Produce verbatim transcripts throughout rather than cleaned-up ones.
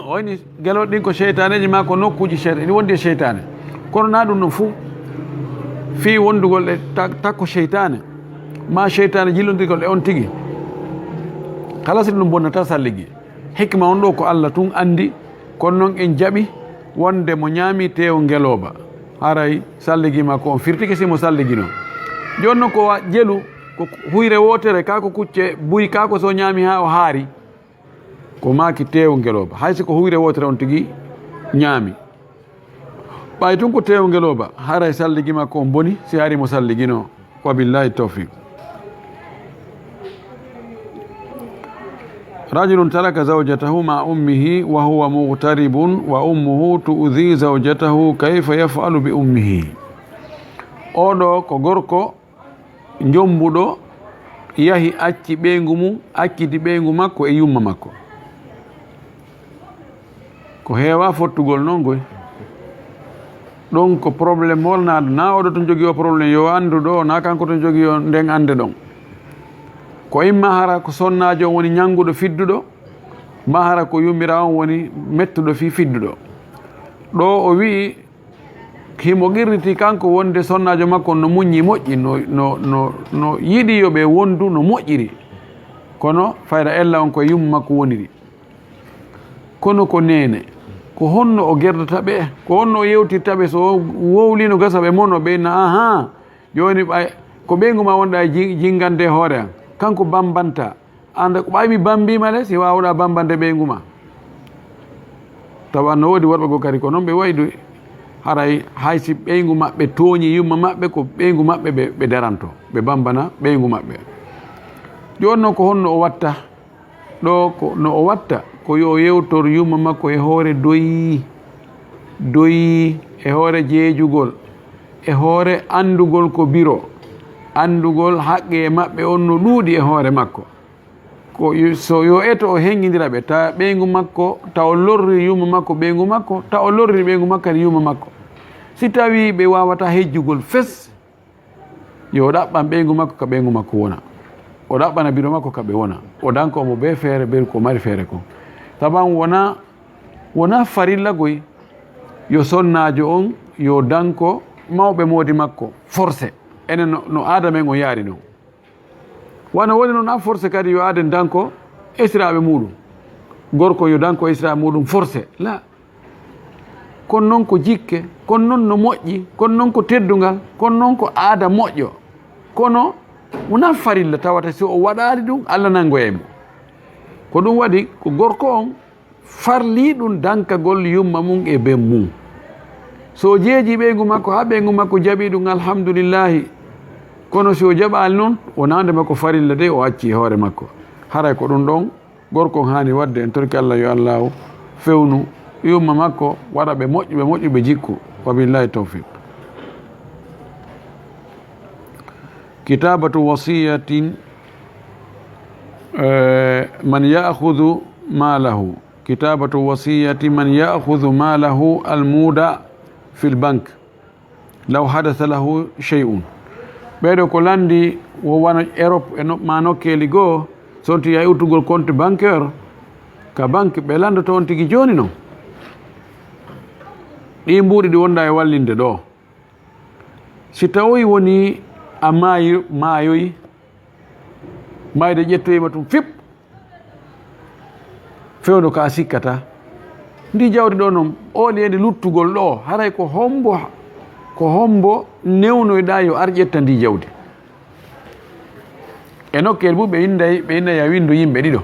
O inni gelooɗe ɗin ko seytaaneeji maa ko nokkuuji seytaane, ene wondi e seytaane. Kono naa ɗum ɗon fuu fii wondugol e ta-, takko seytaane, maa seytaane jillondirgol e on tigi. Kala si ɗum bonnataa salligi. Hikma on ɗoo ko Alla tun anndi, kono non en jaɓi wonde mo ñaami teewu ngelooba, haray salligi maa ko on firtike si mo salliginoo. Jooni non ko wa-, jelu, ko huyre wootere, kaa ko kucce buy, kaa ko so ñaami haa o haari. Ko maaki teewu ngelooba. Hay si ko huyre wootere on tigi ñaami. Ɓay tun ko teewu ngelooba, haray salligi makko on boni, si hari mo salliginoo. Wa billahi tawfiq. رجل ترك زوجته مع أمه وهو مغترب وأمه تؤذي زوجته، كيف يفعل بأمه؟ Oɗo ko gorko njombuɗo yahi acci ɓeyngu mum, acciti ɓeyngu makko e yumma makko. Ko heewaa fottugol non koy. Ɗon ko problème wonaa ɗo. Naa oɗo to jogii o problème, yo anndu ɗo, naa kanko to jogii o nden annde ɗon. Ko imma hara ko sonnaajo on woni ñannguɗo fidduɗo, maa hara ko yuumiraawo on woni mettuɗo fii fidduɗo. Ɗo o wi'i, himo qirriti kanko wonde sonnaajo makko no muññi moƴƴi, no, no, no, no yiɗi yo ɓe wondu no moƴƴiri. Kono fayda ella on ko e yumma makko woniri. Kono ko neene, ko honno o gerdata ɓe? Ko honno o yewtirta ɓe? So o wowlino gasa ɓe mono ɓe na, ahaa, jooni ɓay ko ɓeyngu ma wonɗa e ji-, jingande e hoore an. Kanko bambanta. Anda ko ɓay mi bambiima le, si waawuɗa bambande ɓeyngu ma. Tawa no woodi worɓe goo kadi ko non ɓe waydu, haray hay si ɓeyngu maɓɓe tooñi yumma maɓɓe, ko ɓeyngu maɓɓe ɓe, ɓe daranto, ɓe bambana ɓeyngu maɓɓe. Jooni non ko honno o watta? Ɗo ko no o watta, ko yo yewtor yumma makko e hoore doyi, doyi, e hoore jeejugol, e hoore andugol ko biro, andugol haqqe maɓɓe on no ɗuuɗi e hoore makko. Ko yo, so yo eto o henngindira ɓe, ta ɓeyngu makko, ta o lorri yumma makko, ɓeyngu makko, ta o lorri ɓeyngu makko kadi yumma makko. Si tawii ɓe waawataa hejjugol fes, yo o ɗaɓɓan ɓeyngu makko ka ɓeyngu makko wona. O ɗaɓɓana biro makko ka ɓe wona. O danka omo bee feere, bee ko mari feere kon. Saban wona, wona farilla goy yo sonnaajo on yo danko mawɓe moodi makko forcé. Enen no, no aada men on yaari non. Wano woni non, a forcé kadi yo aaden danko esiraaɓe muuɗum. Gorko yo danko esiraaɓe muuɗum forcé. La. Kon non ko jikke, kon non no moƴƴi, kon non ko teddungal, kon non ko aada moƴƴo. Kono wonaa farilla tawata si o waɗaali ɗum, Alla nangoyay mo. Ko ɗum waɗi ko gorko on farlii ɗum dankagol yumma mum e ben mum. So o jeejii ɓeyngu makko, haa ɓeyngu makko jaɓii ɗum, alhamdulillahi. Kono si o jaɓaali non, wonaande makko farilla de, o acci e hoore makko. Haray ko ɗum ɗon gorko on haani waɗde. En torki Alla yo Allaahu fewnu yumma makko, waɗa ɓe moƴƴuɓe, moƴƴuɓe jikku. Wa billahi tawfiq. Kitabatu wasiyatin, eh, man ya'khudhu malahu. Kitabatu wasiyati man ya'khudhu malahu almuda fil bank law hadasa lahu shay'un. Ɓeeɗo ko lanndi wo wano Europe e no, ma nokkeeli goo, so on tigi yahi uddugol compte bancaire ka banque, ɓe lanndoto on tigi jooni non. Ɗii mbuuɗi ɗi wonɗa e wallinde ɗoo. Si tawoyi woni a maayi, maayoyi, maayde ƴettoyima tun fip, fewndo ka a sikkata. Ndi jawdi ɗoo non, ooli e ndi luttugol ɗoo, haray ko hombo, ko hombo newnoyɗa yo ar ƴetta ndi jawdi? E nokkeeli boo ɓe winnday, ɓe winnday a winndu yimɓe ɗiɗo.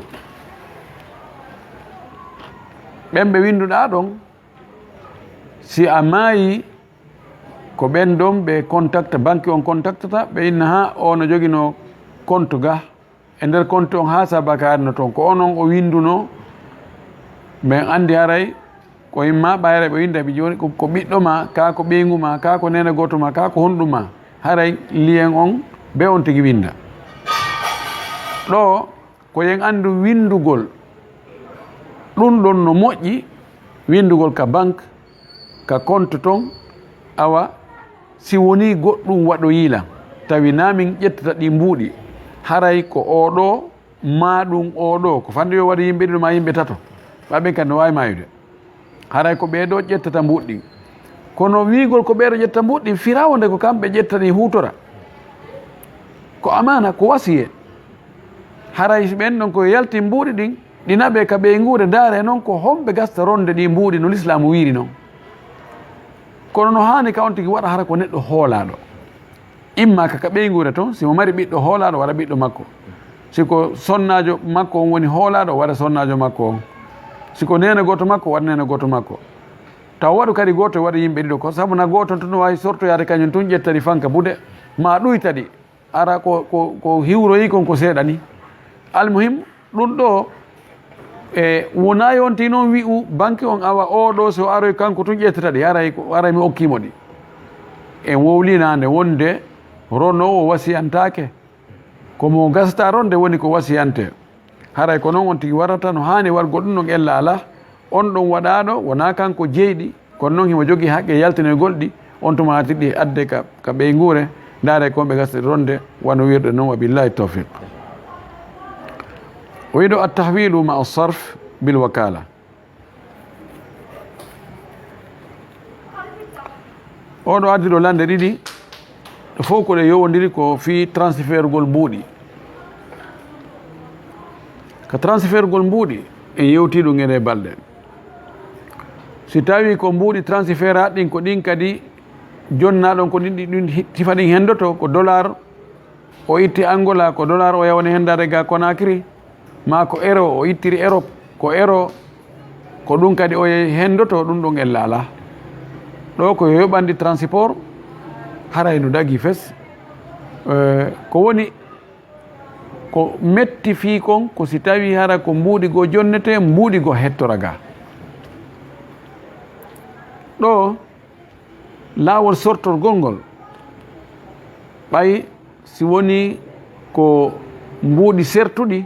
Ɓen ɓe winnduɗaa ɗon, si a maayi, ko ɓen ɗon ɓe contacta, banque on contactata, ɓe inna, haa o no joginoo compte ga. E nder compte on, haa sabakaare no toon, ko onon o winndunoo. Men anndi haray ko imma ɓayre ɓe winnda ɓe jooni, ko, ko ɓiɗɗo ma, kaa ko ɓeyngu ma, kaa ko neene gooto ma, kaa ko honɗum ma. Haray liyen on, be on tigi winnda. Ɗoo, ko yen anndu winndugol ɗum ɗon no moƴƴi, winndugol ka banque, ka compte ton, awa, si wonii goɗɗum waɗoyii lan, tawi naa min ƴettata ɗi mbuuɗi, haray ko oo ɗoo, maa ɗum oo ɗoo, ko fannde yo waɗu yimɓe ɗiɗo maa yimɓe tato, Ɓa ɓen kadi no waawi maayude. Haray ko ɓee ɗoo ƴettata mbuuɗi ɗin. Kono wiigol ko ɓee ɗoo ƴetta mbuuɗi ɗin, firawonde ko kamɓe ƴetta ɗin huutora. Ko amaana, ko wasiye. Haray si ɓen ɗon ko yalti mbuuɗi ɗin, ɗi naɓee ka ɓeynguure, ndaaree non ko homɓe gasta ronde ɗi mbuuɗi no Lislaamu wiiri non. Kono no haani ka on tigi waɗa hara ko neɗɗo hoolaaɗo. Imma ka, ka ɓeynguure ton, si mo mari ɓiɗɗo hoolaaɗo, waɗa ɓiɗɗo makko. Si ko sonnaajo makko on woni hoolaaɗo, waɗa sonnaajo makko on. Si ko neene gooto makko, waɗa neene gooto makko. Taw waɗu kadi gooto waɗa yimɓe ɗiɗo ko, sabu na gooto on tun no waawi sortoyaade kañum tun ƴetta ɗi fanka buuɗe, maa ɗuyta ɗi. Ara ko, ko, ko hiwroyi kon ko seeɗa ni. Almuhim, ɗun ɗoo, e, wonaa yonti non wi'u banki on awa oo ɗoo so aroy kanko tun ƴettata ɗi, haray ko, haray mi okkii mo ɗi. En wowlii naane wonde ronoowo wasiyantaake. Ko mo gasata ronde woni ko wasiyantee. Haray ko non on tigi warata no haani wargol ɗun ɗon ella alaa. On ɗon waɗaaɗo wonaa kanko jeyɗi, kono non himo jogii haqqe yaltinoygol ɗi, on tuma hatirɗi e adde ka, ka ɓeynguure, ndaaree ko ɓe gasata ronde, wano wiirɗen non, wa billahi tawfiq. O wi'i ɗoo, at-tahwilu ma'a sarf bil wakala. Oo ɗoo addi ɗoo lande ɗiɗi, ɗe fow ko ɗe yowondiri ko fii transfergol mbuuɗi. Ka transfergol mbuuɗi, en yewtii ɗum e ɗee balɗe. Si tawii ko mbuuɗi transferaaɗi ɗin, ko ɗin kadi jonnaa ɗon, ko ɗin, ɗi, ɗin hi-, sifa ɗin hendoto, ko dollar, o itti Angola, ko dollar o yaha woni hendaade ga Conakry, maa ko euro o ittiri Europe, ko euro, ko ɗum kadi o yehi hendoto, ɗum ɗon ella alaa. Ɗoo ko yoɓandi transport, haray no dagii fes. Eh, ko woni, ko metti fii kon, ko si tawii hara ko mbuuɗi goo jonnetee, mbuuɗi goo hettora ga. Ɗoo, laawol sortorgol ngol, ɓay si wonii ko mbuuɗi sertuɗi,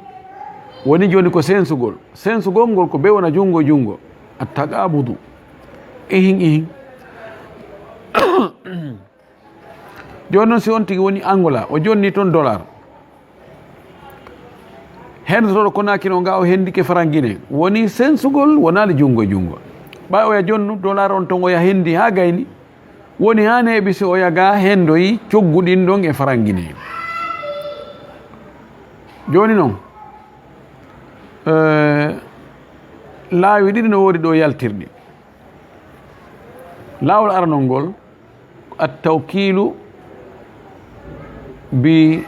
woni jooni ko sensugol. Sensugol ngol ko be wona junngo e junngo, attaqaabudu. Ihin, ihin. Jooni non, si on tigi woni Angola, o jonni ton dollar. Hendotooɗo Conakry on ga o hendike franc guinéen. Woni sensugol, wonaali junngo e junngo. Ɓay oya jonnu dollar on ton oya hendi haa gayni. Woni haa neeɓi si oya ga hendoyi coggu ɗin ɗon e franc guinéen. Jooni non, eh, laawi ɗiɗi no woodi ɗoo yaltirɗi. Laawol aranol ngol, at-tawkiilu bi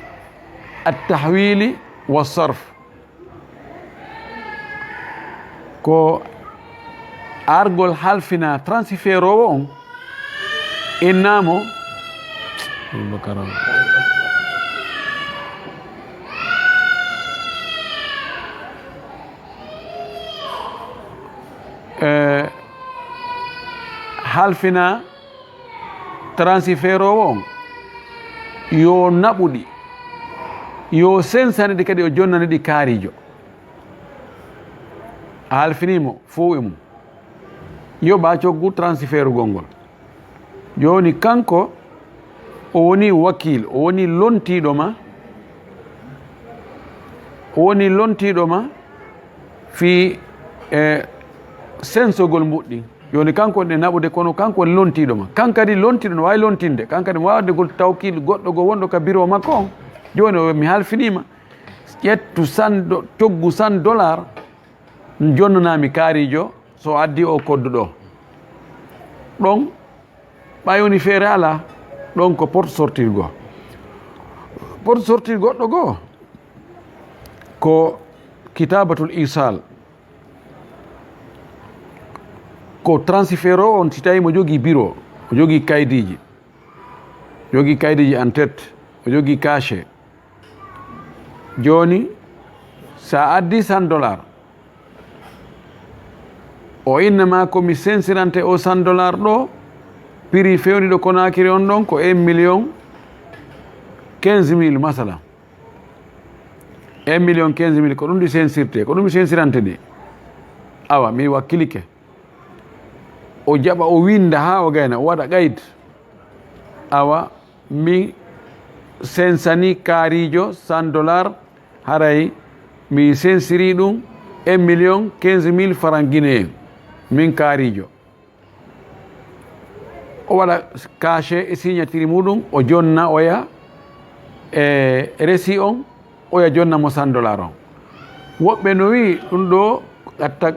at-tahwiili wa sarf. Ko argol halfina transferoowo on, innaa mo, eh, halfina transferoowo on, yo naɓu ɗi, yo sensani ɗi kadi, o jonnani ɗi kaariijo. A halfinii mo fow e mum. Yoɓa coggu transferugol ngol. Jooni kanko, o woni wakiil, o woni lontiiɗo ma, o woni lontiiɗo ma fii, e, sensogol mbuuɗi ɗin. Jooni kanko woni ɗe naɓude, kono kanko woni lontiiɗo ma. Kan kadi lontiiɗo no waawi lontinde. Kan kadi mo waawde gol tawkiil goɗɗo goo wonɗo ka biro makko on. Jooni o, mi halfinii ma. Ƴettu san do-, coggu san dollar, jonnanaa mi kaariijo, so addi o koddu ɗoo. Ɗon, ɓay woni feere alaa, ɗon ko porte sortir goo. Porte sortir goɗɗo goo, ko kitaabatul iisal. Ko transfert o on, si tawii mo jogii biro, o jogii kaydiiji, jogii kaydiiji en tête, o jogii cachet. Jooni, so a addii san dollar, o inna ma ko mi sensirante o san dollar ɗoo, prix fewniiɗo Conakry on ɗon ko un million quinze mille, masala. Un million quinze mille, ko ɗum ɗi sensirte, ko ɗum mi sensirante ɗi. Awa, mi wakkilike. O jaɓa, o winnda haa o gayna, o waɗa kayit. Awa, mi sensani kaariijo san dollar, haray mi sensirii ɗum, Un million quinze mille francs guinéen, min kaariijo. O waɗa cachet e signature muɗum, o jonna oya e récit on, oya jonna mo cent dollars on. Woɓɓe no wi ɗum ɗo, atta-,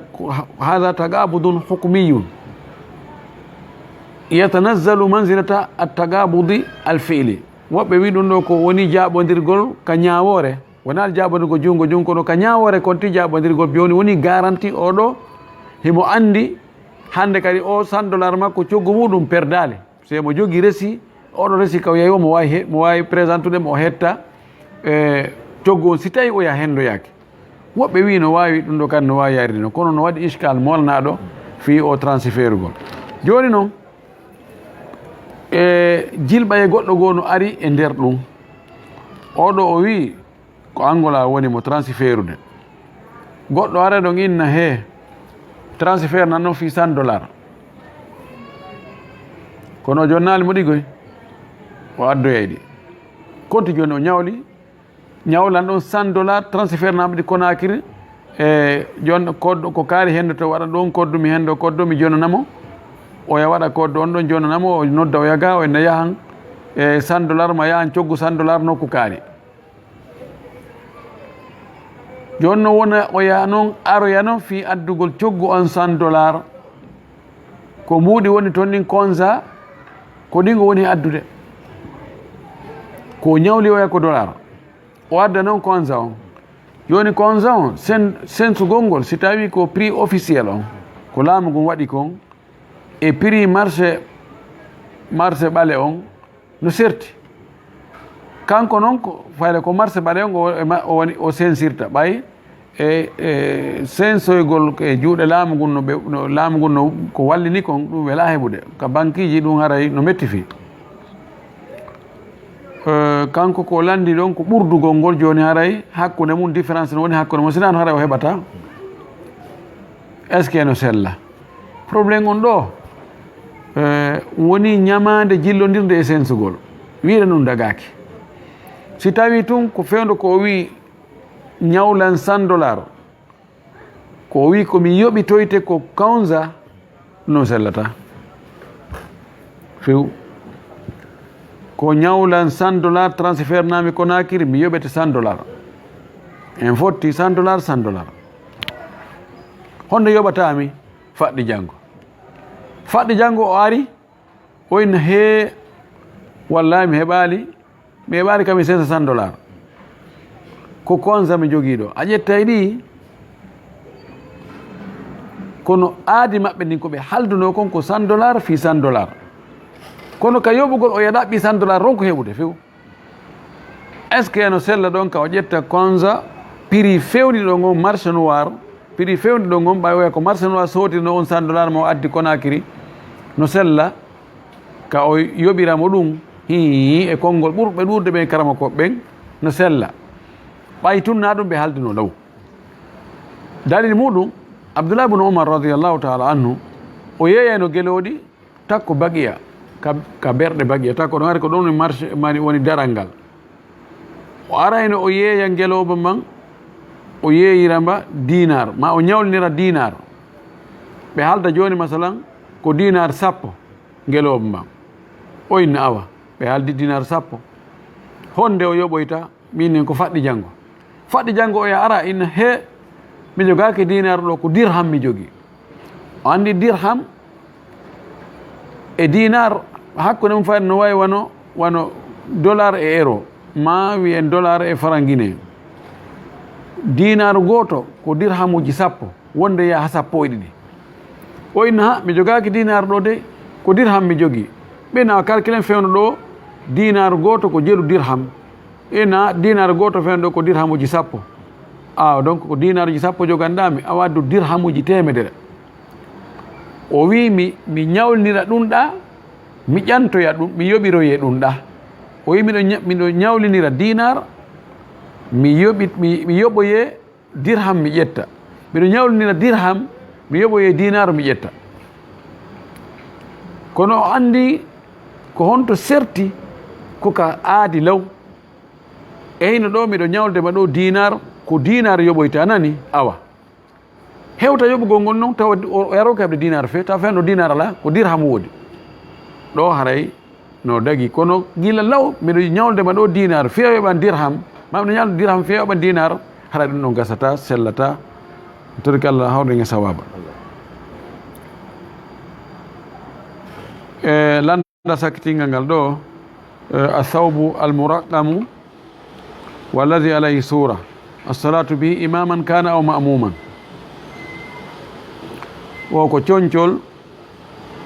haza tagabudun hukmiyun, yatanazzalu manzilata attagabudi alfi'li. Woɓɓe wi ɗum ɗo ko woni jaɓondirgol ka ñaawoore, wonaa jaɓondirgol junngo junngo, kono ka ñaawoore konti jaɓondirgol, jooni woni garanti oɗo himo anndi hannde kadi o cent dollars makko coggu muɗum perdaali. Se mo jogi récit, oɗo récit ka o yeeyi o mo waawi he-, mo waawi présentude mo o hetta, e, coggu on si tawi o yaha henndoyaaki. Woɓɓe wi no waawi ɗum ɗo kadi no waawi yayride no, kono no waɗi iskal molnaaɗo fii o transferugol. Jooni noon, e, jilɓa e goɗɗo goo no ari e nder ɗum. Oɗo o wi ko Angola woni mo transferude. Goɗɗo ara ɗon inna he transfer nan noon fii cent dollars. Kono o jonnaali mo ɗigoy, o addoyay ɗi. Konti jooni o ñawli, ñawlan ɗon cent dollars, transfer naɓe ɗi Conakry, e jon-, code ko kaari henndu to waɗa ɗon code, mi henndu code, mi jonana mo. Oya waɗa code on ɗon, jonana mo, o nodda, oya ga, o inna yahan, e cent dollars ma yahan coggu cent dollars nokku kaari. Jooni no wona oya noon, aroya noon fii addugol coggu on cent dollars. Ko mbuuɗi woni toon ɗin konza, ko ɗin o woni addude. Ko ñawli oya ko dollar. O adda noon konza on. Jooni konza on, sen-, sensugol ngol, si tawi ko prix officiel on, ko laamu ngun waɗi kon, e prix marché, marché ɓale on, no serti. Kanko noon ko, fayde ko marché ɓale on, o, e ma-, o woni, o sensirta. Ɓay, e, e sensoygol e juuɗe laamu ngun no ɓe, no laamu ngun no ko wallini kon, ɗum welaa heɓude. Ka bankiiji ɗum haray no metti fii. Eh, kanko ko lanndi ɗon ko ɓurdugol ngol, jooni haray hakkunde mum différence no woni hakkunde mum, sinaa no haray o heɓata. Est-ce que no sella? Problème on ɗo, eh, woni ñamaande jillondirde e sensugol. Wiide ɗum dagaaki. Si tawi tun ko fewndo ko o wi ñawlan cent dollars, ko o wi ko mi yoɓitoyte ko konza, no sellata. Few. Ko ñawlan cent dollars transfer nami Conakry, mi yoɓete cent dollars. En fotti cent dollars, cent dollars. Honde yoɓata mi? Faɗɗi janngo. Faɗɗi janngo o ari, o inna, "Hee, wallahi mi heɓaali, mi heɓaali kam e cinq cents dollars. Ko konza mi jogii ɗo." A ƴettay ɗi, kono aadi maɓɓe ndin ko ɓe haldunoo kon ko cent dollars fii cent dollars. Kono ka yoɓugol o yaɗaɓɓi cent dollars ronko heɓude few. Est-ce que no sella ɗon ka o ƴetta konza prix fewniɗo ngon marché noir, prix fewniɗo ngon ɓay oya ko marché noir sotino on cent dollars mo addi Conakry, no sella ka o yoɓira mo ɗum? Hii, e konngol ɓurɓe ɗuuɗude ɓen karamokooɓe ɓen, no sella. Ɓay tun na ɗum ɓe haldino law. Dalil muɗum, Abdullah ibn Umar radiyallahu ta'ala anhu, o yeeyayno gelooɗi takko baqiya, ka, ka berɗe baqiya, takko ɗon hari ko ɗon woni marché, mani woni daral ngal. O arayno o yeeya ngelooba man, o yeeyira mba dinar, ma o ñawlinira dinar. Ɓe haalda jooni, masalan, ko dinar sappo ngelooba man. O inna, "Awa, ɓe haaldi dinar sappo. Honde o yoɓoyta?" Min nen ko faɗɗi janngo. Faɗɗi janngo oya ara inna, "He, mi jogaaki dinar ɗo, ko dirham mi jogi." O anndi dirham e dinar, hakkunde mum fayda no wayi wano, wano dollar e euro, ma wiyen dollar e franc guinéen. Dinar gooto ko dirhamuji sappo, wonde yaha sappo e ɗiɗi. O inna, "Ha, mi jogaaki dinar ɗo de, ko dirham mi jogi." Ɓe na calculen fewndo ɗo, dinar gooto ko jelu dirham. Ina dinar gooto fewndo ɗo ko dirhamuji sappo. Awa, donc ko dinaruji sappo joganɗa mi, a waddu dirhamuji teemedere. O wi mi, mi ñawlinira ɗum ɗa, mi ƴantoya ɗum, mi yoɓiroye ɗum ɗa. O wi miɗo ña-, miɗo ñawlinira dinar, mi yoɓi, mi, mi yoɓoye dirham mi ƴetta. Miɗo ñawlinira dirham, mi yoɓoye dinaru mi ƴetta. Kono o anndi ko honto serti ko ka aadi law. Eyno ɗo miɗo ñawlde ma ɗo dinar, ko dinar yoɓoyta, nani? Awa. Hewta yoɓugol ngol noon, tawa o, o yaroo ko heɓde dinaar feere, tawa feere no dinaar alaa, ko dirham woodi. Ɗo haray no dagi, kono gila law miɗo ñawlde ma ɗo dinaar, feere yoɓan dirham, ma miɗo ñawlde dirham, feere yoɓan dinaar, haray ɗum ɗon gasata, sellata. Torki Allah hawrde nge sawaaba. E, landa sakkitingal ngal ɗo, e, athawbu almuraqamu walladhi alayhi sura, assalatu bihi imaman kana aw ma'muman. O ko concol,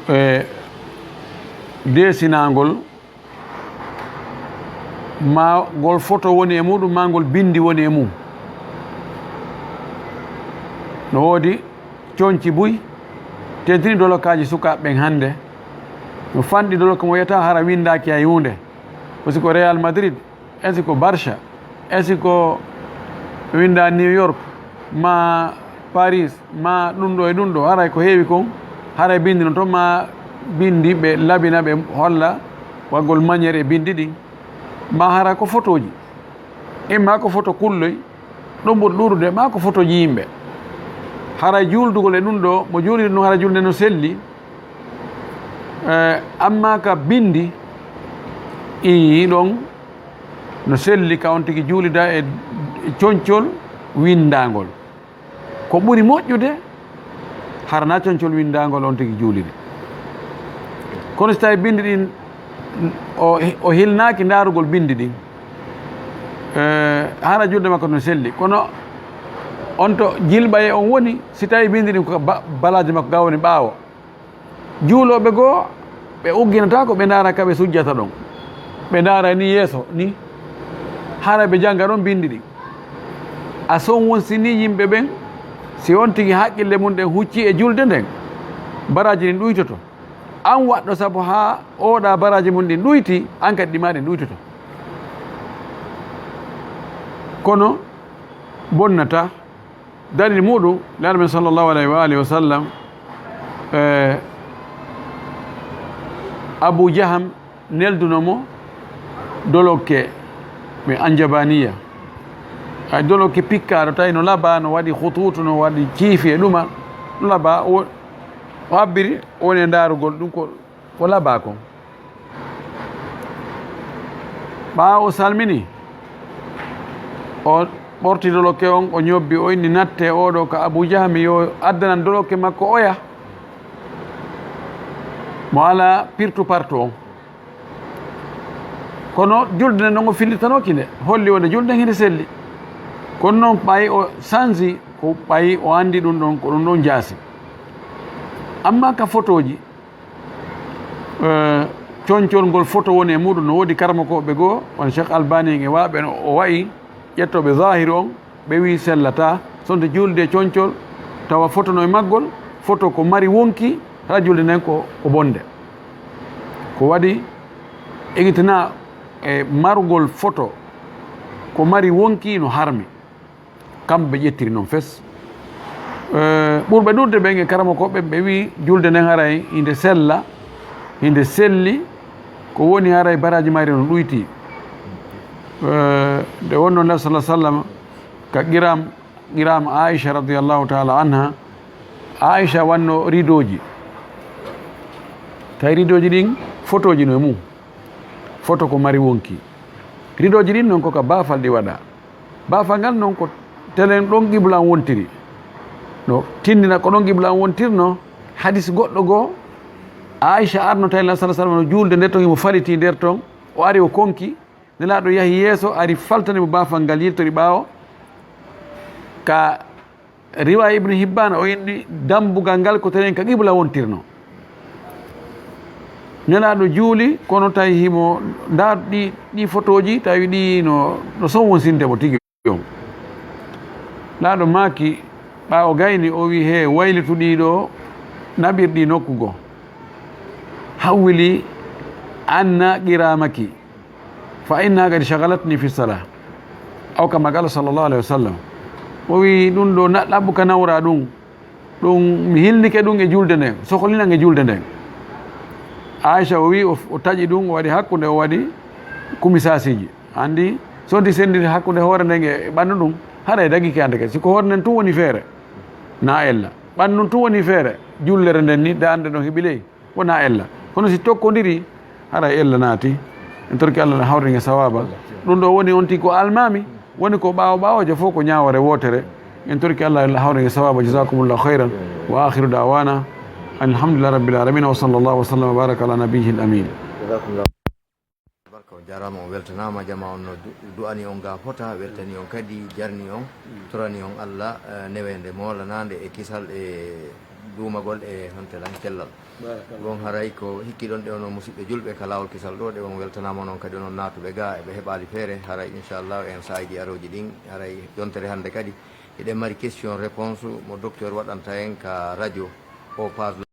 e, desinangol, ma ngol foto woni e muɗum, ma ngol bindi woni e mum. No woodi conci buy, tentini dolokaaji sukaaɓe ɓen hannde. No fanɗi doloka mo wiyata hara winndaaki hay huunde. Ko si ko Real Madrid, est-ce que ko Barça, est-ce que ko winnda New York, ma Paris, ma ɗum ɗo e ɗum ɗo, haray ko heewi kon, haray bindi no toon, ma bindi ɓe labina, ɓe holla waggol manière e bindi ɗin, ma hara ko fotooji, imma ko foto kulloy, ɗum ɓuri ɗuuɗude, ma ko fotooji yimɓe. Haray juuldugol e ɗum ɗo, mo juuliri ɗum, haray julde no selli. Eh, amma ka bindi, ii, ɗon no selli ka on tigi juulida e, e concol winndangol. Ko ɓuri moƴƴude, hara na concol winndangol on tigi juuliri. Kono si tawi bindi ɗin, o, o hilnaaki ndaarugol bindi ɗin, eh, hara julde makko no selli. Kono on to jilɓaye on woni, si tawi bindi ɗin ko ba-, balaaje makko ga woni ɓaawo. Juulooɓe goo, ɓe ugginataako, ɓe ndaara ka ɓe sujjata ɗon. Ɓe ndaara ni yeeso ni, hara ɓe jannga ɗon binndi ɗin. A son won si ni yimɓe ɓen, si on tigi haqqille mum ɗen hucci e julde nden, baraaji ɗin ɗuytoto. An waɗɗo sabu haa oɗa baraaji mum ɗin ɗuyti, an kadi ɗi ma ɗin ɗuytoto. Kono bonnata. Dalil muɗum, Nulaaɗo men sallallahu alayhi wa alihi wa sallam, eh, Abu Jaham nelduno mo dolokke ɓe Anjabaniya. Ay dolokke pikkaaɗo tawi no laba, no waɗi hutuutu, no waɗi ciifi e ɗuma, no laba, o, o habbiri, o woni e ndaarugol ɗum ko, ko laba kon. Ɓaawo o salmini, o ɓorti dolokke on, o ñobbi, o inni, "Natte oɗo ka Abu Jahmi, yo addanan dolokke makko oya, mo alaa pirtu partu on." Kono julde nden non o fillitanoki nde, holli wonde julde nden hinde selli. Kono noon ɓay o sansi, ko ɓay o andi ɗum ɗon, ko ɗum ɗon jaasi. Amma ka fotooji, eh, concol ngol foto woni e muɗum, no woodi karamokooɓe goo, wano Cheikh Albani en e waaɓe no o wa'i, ƴettooɓe zahiri on, ɓe wi'i sellataa, sonde juulde e concol, tawa foto no e maggol, foto ko mari wonki, hara julde nden ko, ko bonde. Ko waɗi egitina e margol foto ko mari wonki no harmi. Kamɓe ɓe ƴettiri noon fes. Eh, ɓurɓe ɗuuɗude ɓen e karamokooɓe ɓe wi'i julde nden haray hinde sella, hinde selli, ko woni haray baraaji mayre no ɗuyti. Eh, nde wonno Nulaaɗo sallallahu alaihi wasallam ka qiram, qiram Aisha radiyallahu ta'ala anha, Aisha wanno ridooji. Tawi ridooji ɗin fotooji no e mum. Foto ko mari wonki. Ridooji ɗin noon ko ka baafal ɗi waɗa. Baafal ngal noon ko telen ɗon qibla on wontiri. No tindina ko ɗon qibla on wontirno. Hadis goɗɗo goo, Aisha arno tawi Nulaaɗo sallallahu alaihi wasallam no juulde nder ton, himo faliti nder ton. O ari o konki. Nelaaɗo yahi yeeso, ari faltani mo baafal ngal, yiltori ɓaawo. Ka riwaaya Ibnu Hibbaan, o inni dambugal ngal ko telen ka qibla wontirno. Nelaaɗo juuli, kono tawi himo ndaa ɗi, ɗi fotooji, tawi ɗi no, no son wonsinde mo tigi on. Nelaaɗo maaki, ɓaawo gayni, o wi, "He, waylitu ɗi ɗo, naɓir ɗi nokku goo. Hawwili anna qiramaki." "Fa innaha qad shaghalatni fi salah." Aw kama qala sallallahu alaihi wasallam. O wi, "Ɗum ɗo na-, ɗaɓɓu ka nawra ɗum. Ɗum mi hilnike ɗum e julde nden. Sohlinan e julde nden." Aisha o wi, o, o taƴi ɗum, o waɗi hakkunde, o waɗi kumisaasiji. Andi, so ndi senndiri hakkunde hoore nden e ɓanndu ɗum, haray dagike hannde kadi. Si ko hoore nden tun woni feere. Na ella. Ɓannun tun woni feere. Jullere nden ni, daande ɗon heɓi ley. Wona ella. Kono si tokkondiri, haray ella naati. En torki Allah no hawri nge sawaba. Ɗum ɗo woni on tigi ko almaami, woni ko ɓaawo ɓaawojo fof ko ñaawore wootere. En torki Allah, Allah hawri nge sawaba. Jazakumullahu khairan. Wa akhiru da'wana alhamdulillahi rabbil alamin. Wa sallallahu wa sallam wa baraka ala nabiyyil amin. Barka, on jaaraama, on weltanaama. Jama on no du- du'ani on ga fota, weltani on kadi, jarni on, torani on Allah, eh, neweende moolanaande e kisal e duumagol e hontelan cellal. Bon, haray ko hikki ɗon ɗe, onon musidɓe julɓe ka laawol kisal ɗo, ɗe on weltanaama, onon kadi onon naatuɓe ga, eɓe heɓaali feere. Haray inchallah en saaji arooji ɗin, haray yontere hannde kadi eɗen mari question réponse mo docteur waɗanta en ka radio o page.